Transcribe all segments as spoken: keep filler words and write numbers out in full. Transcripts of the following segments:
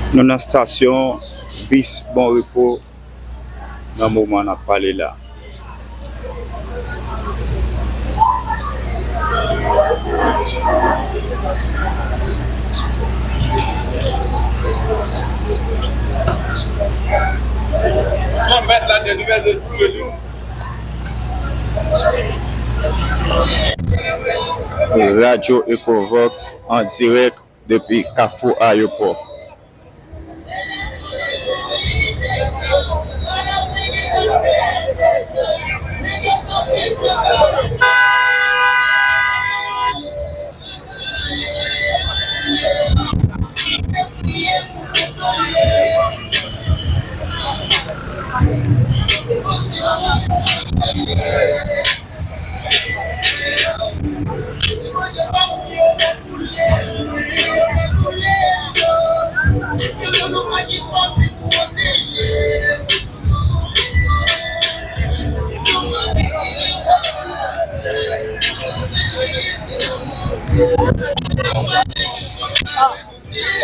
Nou nan estasyon bis Bon Repo nan moman n ap pale la. Radyo Ecovox an dirèk depi Kafou Ayewopò.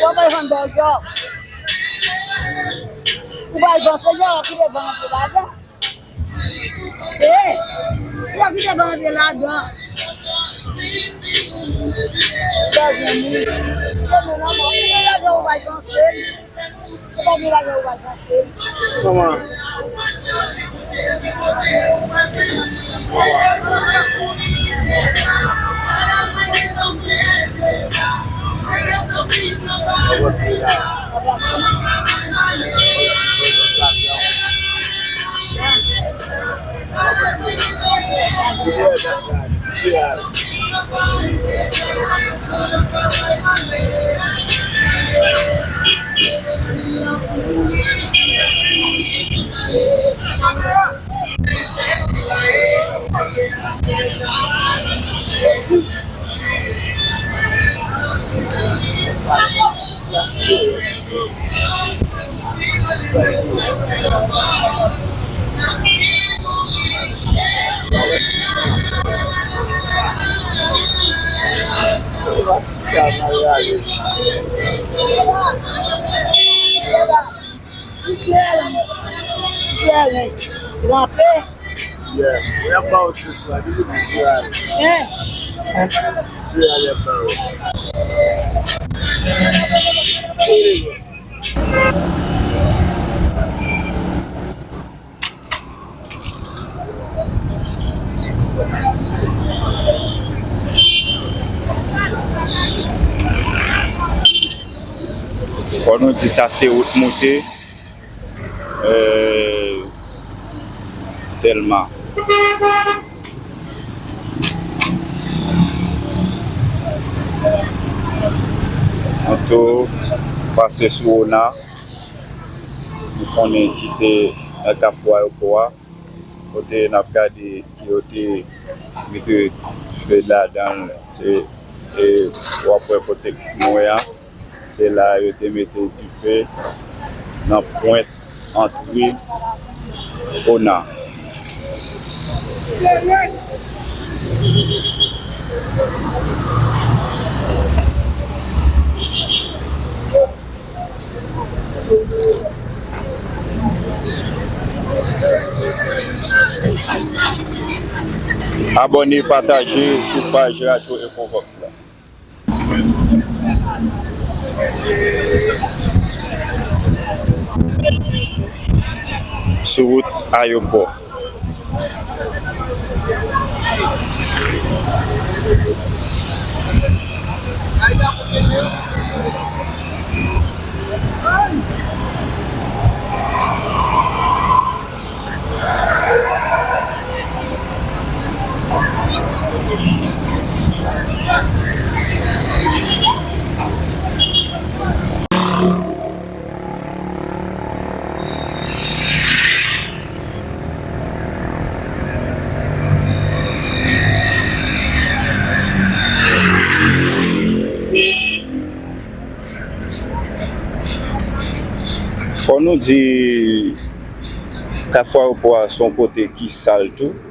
Ou pa jwenn bèl djòb. Ou pa jwenn se djòb ki te vann antre ladan. Eh, djòb ki te vann antre ladan. Ou pa jwenn li. Se men nan mò. Ou te ladan ou pa jwenn se. Ou pa gen lajan ou pa pase. Kòman? Ranpe. Yeah. Y ap ba w sou kwa, li di kwa. Hein? Sou kwa y ap ba w. Fò nou di sa se wout moute, eh, Dèlma. Nou tou pase sou Ona. Nou konnen ki te nan Kafou Ayewopò a, kote n ap gade ki yo te mete dife ladan l, se, e, w ap wè kote nou ye a, se la yo te mete dife nan pwent antre Ona. Abòne, pataje sou paj Radyo Ecovox la. Sou wout Ayewopò. Fò nou di, Kafou Ayewopò a se yon kote ki sal tou.